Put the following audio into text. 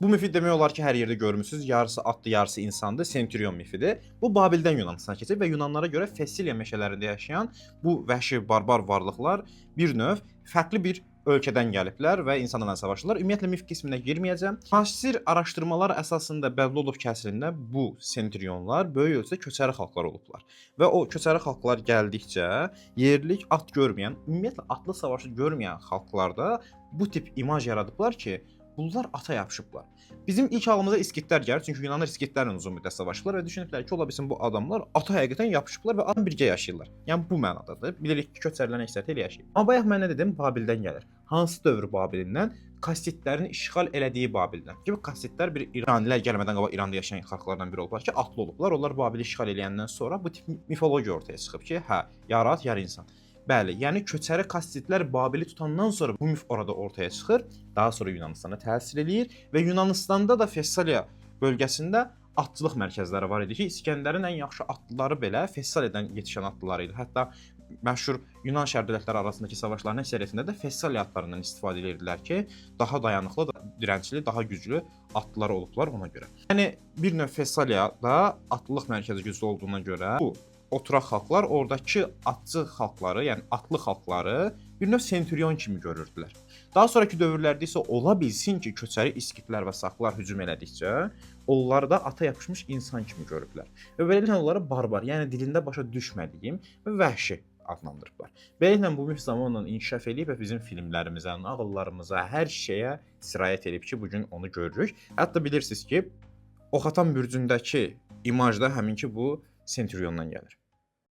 Bu mifi demək olar ki, hər yerdə görmüsüz. Yarısı atlı, yarısı insandır. Centurion mifidir. Bu Babildən Yunanıstana keçib və Yunanlara görə Fessiliya meşələrində yaşayan bu vəhşi barbar varlıqlar bir növ fərqli bir ölkədən gəliblər və insanlarla savaşırlar. Ümumiyyətlə mif qisminə girməyəcəm. Müasir araşdırmalar əsasında bəlli olub ki, əslində bu centurionlar böyük ölçüdə köçəri xalqlar olublar. Və o köçəri xalqlar gəldikcə yerlik at görməyən, ümumiyyətlə atlı savaşı görməyən xalqlarda bu tip imaj yaradıblar ki, bunlar ata yapışıblar. Bizim ilk ağlımıza İskitlər gəlir, çünki Yunanlar İskitlərlə uzun müddət savaşıblar və düşünüblər ki, ola bilsin bu adamlar ata həqiqətən yapışıblar və atla birgə yaşayırlar. Yəni bu mənadadır. Bilirik ki, köçərilərin əksəriyyəti elə yaşayır. Amma bayaq mən nə dedim? Babildən gəlir. Hansı dövr Babilindən? Kassitlərin işğal elədiyi Babildən. Ki, bu Kassitlər bir İranilər gəlmədən qabaq İranda yaşayan xalqlardan biri olublar ki, atlı olublar. Onlar Babili işğal eləyəndən sonra bu tip mifologiya ortaya çıxıb ki, hə, yarı at, yarı insan. Bəli, yəni köçəri Kassitlər Babili tutandan sonra bu mif orada ortaya çıxır. Daha sonra Yunanıstana təsir eləyir və Yunanıstanda da Fessaliya bölgəsində atçılıq mərkəzləri var idi ki, İsgəndərin ən yaxşı atlıları belə Fessaliyadan yetişən atlılar idi. Hətta məşhur Yunan şərq dövlətləri arasındakı savaşların əksəriyyətində də Fessaliya atlarından istifadə edirdilər ki, daha dayanıqlı, daha direncli, daha güclü atlılar olublar ona görə. Yəni bir növ Fessaliyada atlılıq mərkəzi güclü olduğuna görə bu oturaq xalqlar oradakı atçı xalqları, yəni atlı xalqları bir növ centurion kimi görürdülər. Daha sonrakı dövrlərdə isə ola bilsin ki, köçəri İskitlər və Saklar hücum elədikcə onları da ata yapışmış insan kimi görüblər. Və beləliklə onları barbar, yəni dilində başa düşmədiyim və vəhşi adlandırıblar. Beləliklə bu mif zamanla inkişaf eləyib və bizim filmlərimizə, nağıllarımıza, hər şeyə sirayət edib ki, bu gün onu görürük. Hətta bilirsiniz ki, Oxatan bürcündəki imaj da həminki bu Centuriondan gəlir.